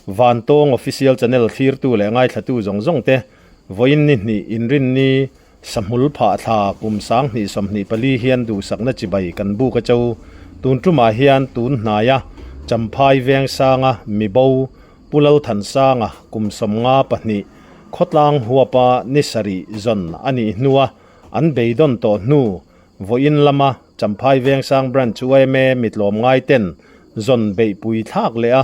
Vantawng Official Channel thlirtu leh ngaithlatu zawng zawng te vawiin ni hnih inrinni sahmul phah thla kum sang hnih 24 hian duhsakna chibai kan buk a cho. Tun tumah hian tun hnaia Champhai Vengsanga mibo Pu Lalthansanga kum 52 khawtlang huapa ni sarih zawn a nih hnua an beidawn tawh hnu vawiin lama Champhai Vengsang Branch yma mitlawm ngai ten zawn beihpui thlak leh a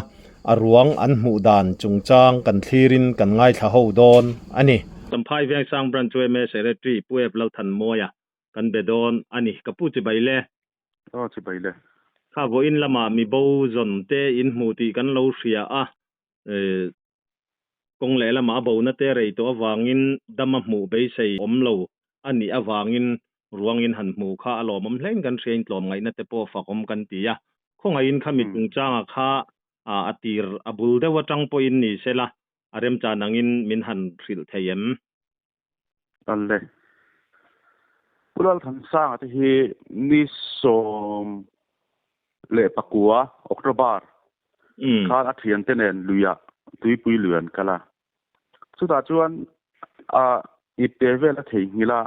a ruang an hmuh dan chungchang kan thlirin kan ngaithla ho dawn a ni. Champhai Vengsang Branch yma Secretary Pu Ep Lalthanmawia kan be dawn a ni. Ka pu chibai le. Aw chibai le. Kha vawiin lamah mibo zawn te in hmu tih kan lo hria a, kawng leh lamah a bona te rei tawh avangin dam a hmuh beisei awm lo a nih avangin ruangin han hmu kha a lawmawm hlein kan hria in tlawmngaihna te pawh fakawm kan ti a. Khawngaihin kha mi chungchanga kha a tir a bul deuh atang pawhin ni sela a remchan angin min han hrilh thei em? Kal le. Pu Lalthansanga te hi ni 19 October khan a thiante nen luiah tuipui lui an kal a. Chutah chuan a ipte vel a theihnghilh a,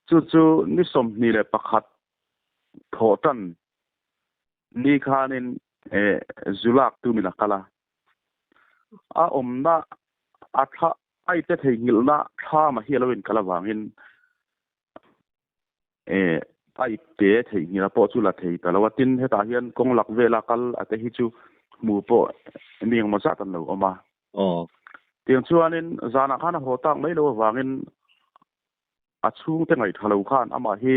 chu chu ni 21 thawh tan ni khanin zulak tumin a kal a. A awmna a thla a ipte theihnghilhna thlam a hi a lo inkal avangin a ipte theihnghilh a pawh chu la thei ta lo a. Tin, hetah hian kawng lak vela kal a te hi chu hmu pawh mi engemaw zat an lo awm a. Tiang chuanin zanah khan a haw tak mai lo avangin a chhungte ngaihtha lo khan amah hi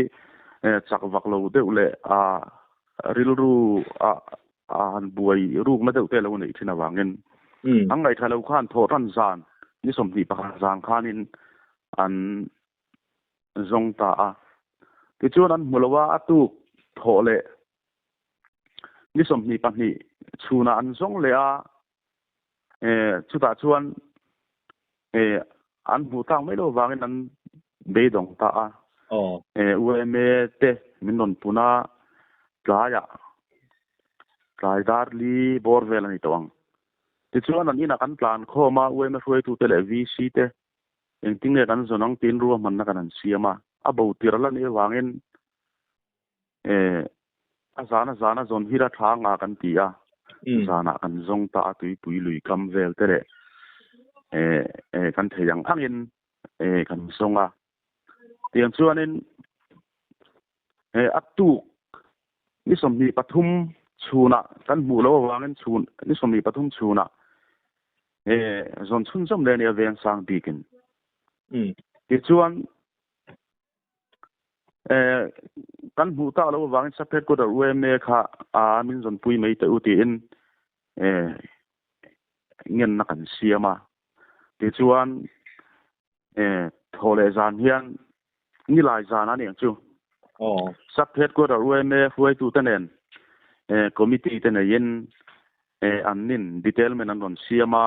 chak vak lo deuh leh a rilru a han buai rukna deuh te lo neih thin avangin an ngaihtha lo khan thawh ran zan ni 21 zan khanin an zawng ta a. Tichuan an hmu lo a, a tuk thawh leh ni 22 chhunah an zawng leh a, chutah chuan an hmuh tak mai lo avangin an beidawng ta a. UMA te min rawn pun a, tlaiah tlai dar li bawr vel a ni tawh ang. Tichuan an inah kan tlan khawm a, UMA hruaitute leh VC te engtin nge kan zawn ang tiin ruahmanna kan han siam a. A bo tir la nih avangin a zana zana zawn hira tha nga kan ti a, zanah kan zawng ta a, tuipui lui kam vel te leh kan thei ang angin kan zawng a. Tiang chuanin a tuk ni 23 chhunah kan hmuh loh avangin chhun ni 23 chhunah zawn chhunzawm leh a ni a Vengsang bikin. Tichuan kan hmuh tak loh avangin sub headquarter UMA kha a min zawnpui mai teh u tiin ngenna kan siam a. Tichuan thaw leh zan hian nilai zan a ni ang chu. Sub headquarter UMA hruaitute nen committee te neiin an nin detailment an rawn siam a,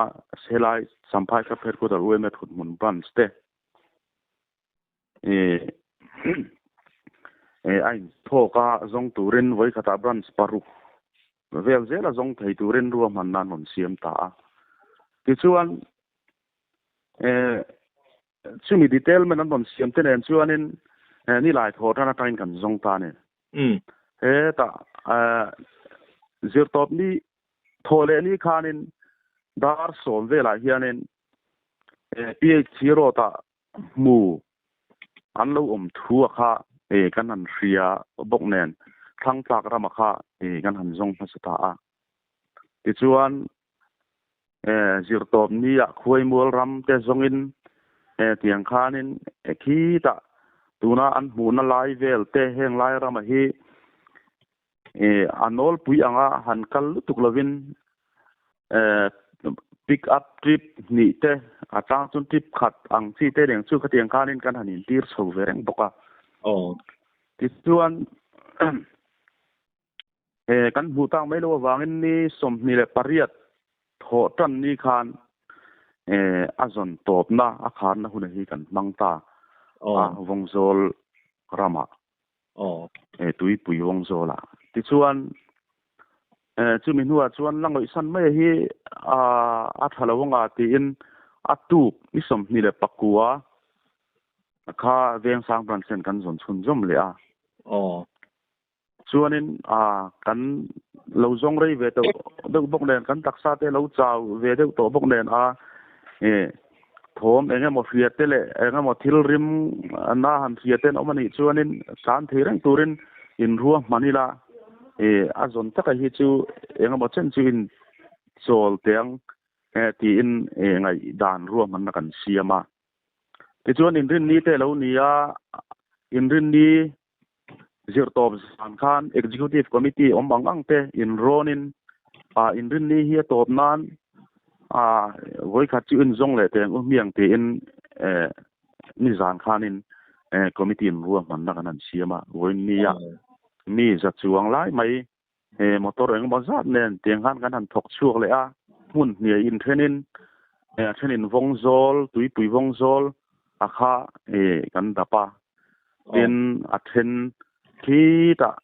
helai Champhai sub headquarter UMA thuthmun branch te a inthawk a, zawng turin vawikhatah branch paruk vel zela zawng thei turin ruahmanna an rawn siam ta a. Tichuan chumi detailment an rawn siam te nen chuanin nilai thawh tan atangin kan zawng ta a ni. Hetah zirtawp ni thawh leh ni khanin dar 10 velah hianin PHC road ah hmu an lo awm thu a kha kan han hria bawk nen thlang tlak rama kha kan han zawng hmasa ta a. Tichuan zirtawp ni ah khuaimual ram te zawngin tiang khanin khitah tuna an hmuhna lai vel te heng lai rama hi a nawlpui anga han kal lutuk lovin pick up trip hnih te a tang chuan trip khat ang chi te reng chu khatiang khanin kan han intir chho ve reng bawk a. Tichuan kan hmuh tak mai lo avangin ni 28 thawh tan ni khan a zawn tawpna a kharna hun hi kan hmang ta a Vawngzawl ramah tuipui Vawngzawlah. Tichuan. Chumi hnuah chuan la ngawihsan mai hi a tha lo anga tiin a tuk ni 29 kha Vengsang branch hian kan zawn chhunzawm leh a. Chuanin kan lo zawng rei ve tawh deuh bawk nen kan taksa te lo chau ve deuh tawh bawk nen a thawm eng emaw hria te leh eng emaw thil rim na han hria te an awm a nih chuanin tlan thei reng turin inruahman ila a zawn taka hi chu eng emaw chen chu in chawl teh ang tiin ngaihdan ruahmanna kan siam a. Tichuan inrinni te lo ni a, inrinni zirtawp zan khan Executive Committee awm ang ang te inrawnin inrinni hi a tawp nan vawikhat chu inzawng leh teng u hmiang tiin nizan khanin committee in ruahmanna kan han siam a, vawiinnia mi za chuang lai mai motor engemaw zat nen tiang khan kan han thawk chhuak leh a, hmun hniai inthenin a thenin vawng zawl, tuipui vawng zawl a kha kan dap a, tin a then khitah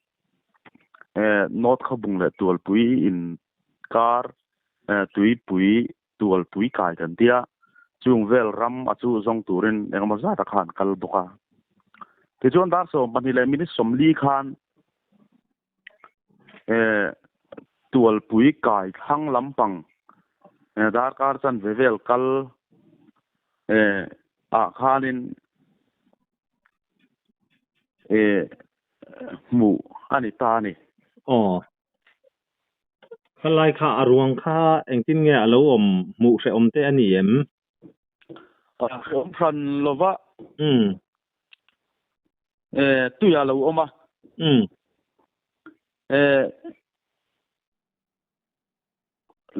North Khawbung leh Tualpui inkar tuipui Tualpui kai kan tia, chung vel ram a chu zawng turin engemaw zat a khan kal bawk a. Tichuan dar 12 leh minute 40 khan Tualpui kai thlang lampang darkar chanve vel kal ah khanin hmuh a ni ta a ni. Aw. Khalai kha a ruang kha engtin nge a lo awm hmuh hrehawm te a ni em? A hrehawm hran lova. Tui a lo awm a.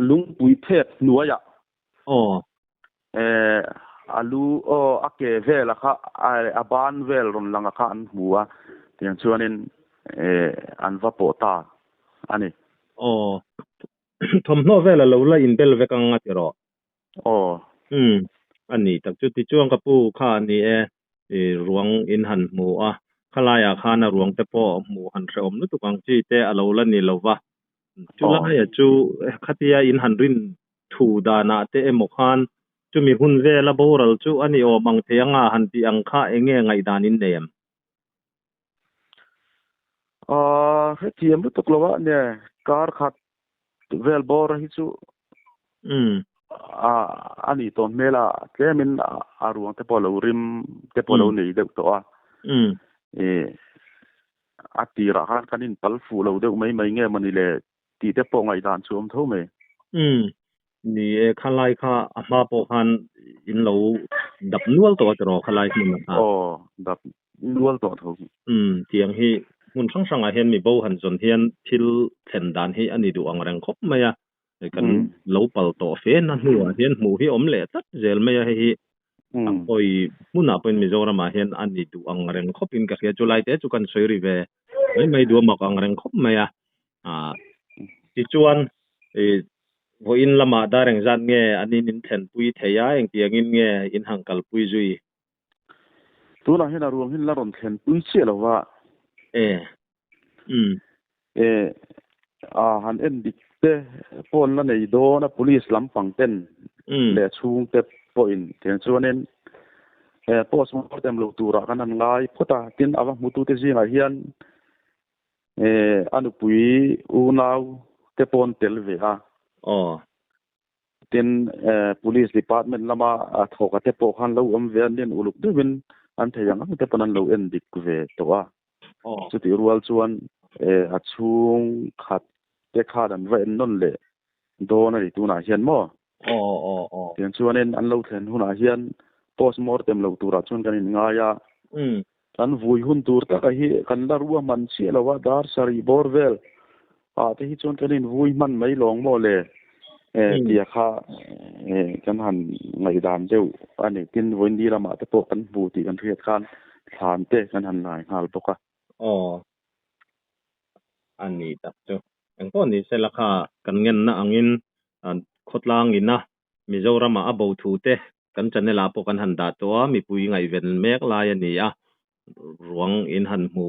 Lungpui phek hnuaiah. Aw. A lu aw a ke vel a kha a ban vel rawn lang a kha an hmu a tiang chuanin an va pawh ta a ni. Aw. Thawmhnaw vel a lo la inbel vek ang a ti rawh. Aw. Umm. A ni tak chu tichuan ka pu kha a ni e. I ruang in han hmu a, khalaiah khan a ruang te pawh hmuh han hrehawm lutuk ang chi te a lo la ni lo va. Chu laia chu khatia in han rin thu danah te emaw khan chumi hun vela boral chu a ni awm ang thei anga han tih ang kha eng nge ngaihdan in nei em? Hrethiam lutuk lo a nia, kar khat vel bawr hi chu a nih tawh hmel a, tlemin a ruang te pawh a lo rim te pawh a lo nei deuh tawh a. A tirah khan kan inpal fuh lo deuh mai mai nge mawni le tih te pawh ngaihdan chu a awm tho mai. Umm, ni e, khalai kha a hma pawh khan in lo dap nual tawh a tiraw khalai hmun a kha? Aw, dap nual tawh tho. Umm, tiang hi hmun hrang hrangah hian mi bo han zawn hian thil thlen dan hi a ni duh ang reng khawp mai a, kan lo pal tawh fe na hnuah hian hmuh hi awm leh tlat zel mai a, hei hi a pawi hmunah pawhin Mizoramah hian a ni duh ang reng khawpin ka hria. Chulai te chu kan sawi ri ve mai mai duh a mak ang reng khawp mai a. Tichuan vawiin lamah dar engzat nge an in in thlenpui thei a, engtiangin nge in han kalpui zui? Tunah hian a ruang hi la rawn thlenpui chiah lo va. E. Umm. E, a han en dik te pawh la nei dawn a police lampang ten leh chhungte pawhin tiang chuanin e postmortem lo turah kan han ngai phawt a, tin a va hmutute zingah hian e a nupui unau te pawh an tel ve a. Aw. Tin police department lama thawk a te pawh khan lo awm ve a, an uluk deuhin an thei ang ang te pawn an lo en dik ve tawh a. Chutih rual chuan a chhung khat te khan an va en nawn leh dawn a ni tunah hian maw? Tiang chuanin an lo thlen hunah hian postmortem lo turah chuan kan inngai a. Kan vui hun tur taka hi kan la ruahman chiah lo a, dar sarih bawr vel ah te hi chuan kan invui hman mai lawng maw le tia kha kan han ngaihdan deuh a ni. Tin, vawiin ni lamah te pawh kan hmu tih kan hriat khan thlan te kan han lai nghal bawk a. Aw, a ni tak chu. Engpawh ni sela kha kan ngenna angin khawtlang ina Mizoramah a bo thu te kan channel ah pawh kan han dah tawh a, mipui ngaihven mek lai a ni a, ruang in han hmu.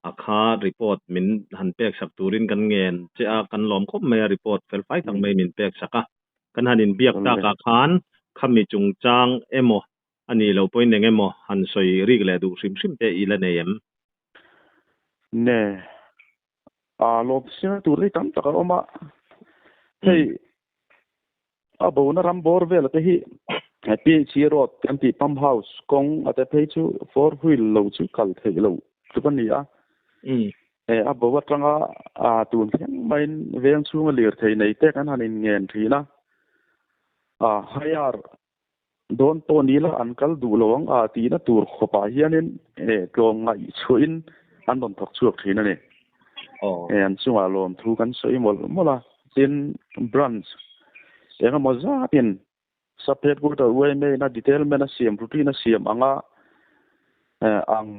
A kha report min han pek sak turin kan ngen che a, kan lawm khawp mai a, report fel fai tak mai min pek sak a. Kan han inbiak takah khan khami chungchang emaw a nih loh pawhin eng emaw han sawi rik leh duh hrim hrim te i la nei em? Ne, a lawm siam tur hi tam tak a awm a, hei A bona ram bawr vela te hi PHC road kan tih pump house kawng a te phei chu four wheel lo chu kal theih lo tluk a ni a. A bo atanga tun thleng maiin veng chhunga lirthei nei te kan han inngen thin a. Hire dawn pawh ni la an kal duh lo ang a tihna tur khawpah hianin tlawm ngaih chhuahin an rawn thawk chhuak thin a ni. An chungah lawmthu kan sawi mawlh mawlh a, tin branch eng emaw zatin sub headquarter yma in a detailment a siam routine a siam anga ang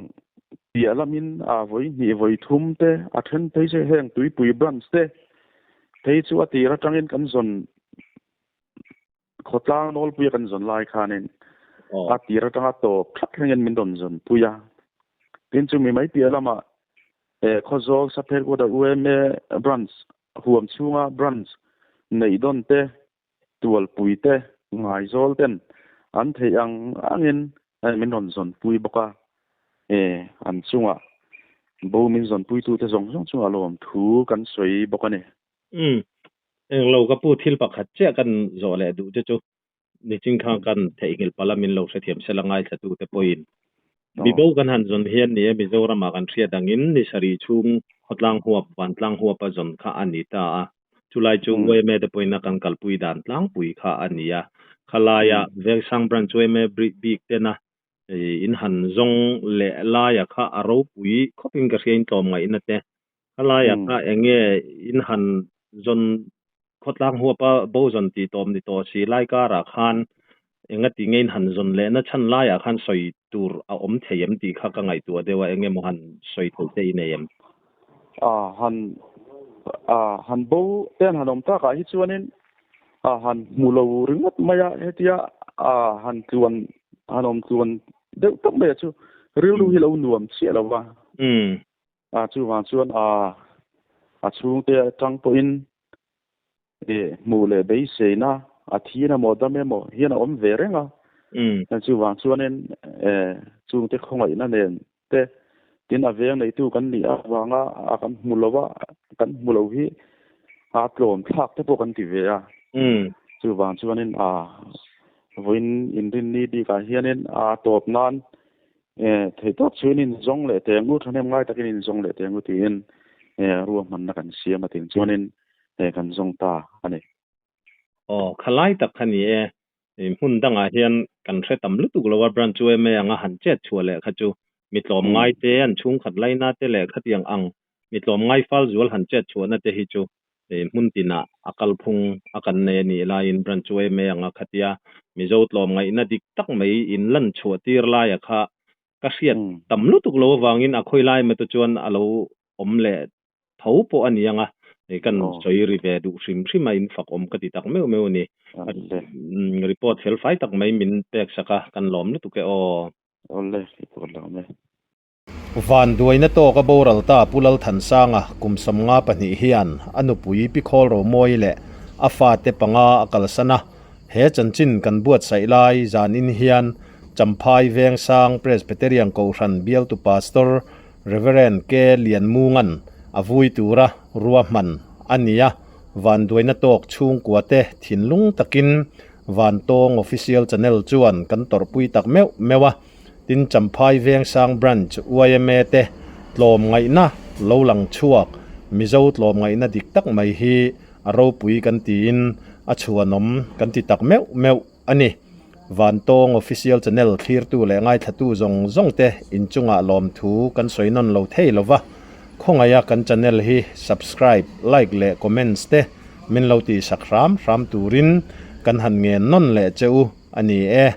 piah lamin a vawi hnih vawi thum te a then phei chu heng tuipui branch te phei chu a tir atangin kan zawn Khawtlang nawlpuia kan zawn lai khanin a tir atanga tawp thlap thlengin min rawn zawn pui a. Tin chumi mai piah lamah Khawzawl Sapherkawta UMA branch huam chhunga branch neih dawn te, tualpui te, ngaizawl ten an theih ang angin min rawn zawn pui bawk a. An chungah bo min zawn puitute zawng zawng chungah lawmthu kan sawi bawk a ni. Umm. Englo ka pu thil pakhat chiah kan zawh leh duh che chu nichin khan kan theihnghilh palh a min lo hrethiam sela ngaithla tu te pawhin Mibo kan han zawn hian ni e Mizoram ah kan hriat angin ni sarih chhung khawtlang huap vantlang huap a zawn kha a ni ta a chulai chu yma te pawhin a kan kalpui dan tlangpui kha a ni a khalaia Vengsang Branch yma bik tena in han zawng leh laia kha a ropui khawpin ka hria in tlawm ngaihna te Khalaiah kha eng nge in han zawn khawtlang huapa bo zawn tih tawp ni tawh si lai karah khan engati nge in han zawn lehna chhan laiah khan sawi tur a awm thei em tih kha ka ngaihtuah deuh a, eng emaw han sawi theih te i nei em? A han a han bo te an han awm takah hi chuanin a han hmu lo ringawt mai a, hetia a han tluan han awm tluan deuh tak mai a chu rilru hi lo nuam chiah lo va. A chuvang chuan a a chhungte atang pawhin eh hmuh leh beiseina a thin emaw dam emaw hian a awm ve reng a. Chuvang chuanin eh chungte khawngaihna nen te tin a veng neitu kan nih avanga a kan hmu lo a kan hmu lo hi a tlawm thlak te pawh kan ti ve a. Chuvang chuanin a vawiin inrinni bikah hianin a tawp nan E, thei tawp chuan in zawng leh teh ang u, thahnem ngai takin in zawng leh teh ang u tiin e, ruahmanna kan siam a ting chuanin e, kan zawng ta a ni. Aw, khalai tak kha ni e. Hmun dangah hian kan hre tam lutuk lo a, branch yma anga han chet chhuah leh kha chu mi tlawmngai te, an chhungkhat laina te leh khatiang ang mi tlawmngai fal zual han chet chhuahna te hi chu hmun tinah a kalphung a kan nei a nih laiin branch yma anga khatia Mizo tlawmngaihna dik tak mai in lan chhuah tir laia kha ka hriat tam lutuk lo avangin a khawi lai emaw chuan a lo awm leh tho pawh a ni ang a, kan sawi ri ve duh hrim hrim a in fak awm ka ti tak meuh meuh a ni. Report fel fai tak mai min pek sak a, kan lawm lutuk e aw. Awle, report lo awm e. Van duaina tawka boral ta Pu Lalthansanga kum 52 hian a nupui Pi Khawl Romawi leh a fate panga a kalsan a, he chanchin kan buatsaih lai zanin hian Champhai Vengsang Presbyterian Kohhran bialtu Pastor Rev. K. Lianmunga'n a vui tura ruahman a ni a, van duaina tawk chhungkuate thinlung takin Vantawng Official Channel chuan kan tawrhpui tak meuh meuh a. Tin Champhai Vengsang Branch yma te tlawmngaihna lo lang chhuak Mizo tlawmngaihna dik tak mai hi a ropui kan tiin a chhuanawm kan ti tak meuh meuh a ni. Vantawng Official Channel thlirtu leh ngaithlatu zawng zawng te inchungah lawmthu kan sawi nawn lo thei lova, khawngaiha kan channel hi subscribe, like leh comments te min lo tihsak hram hram turin kan han ngen nawn leh che u a ni e.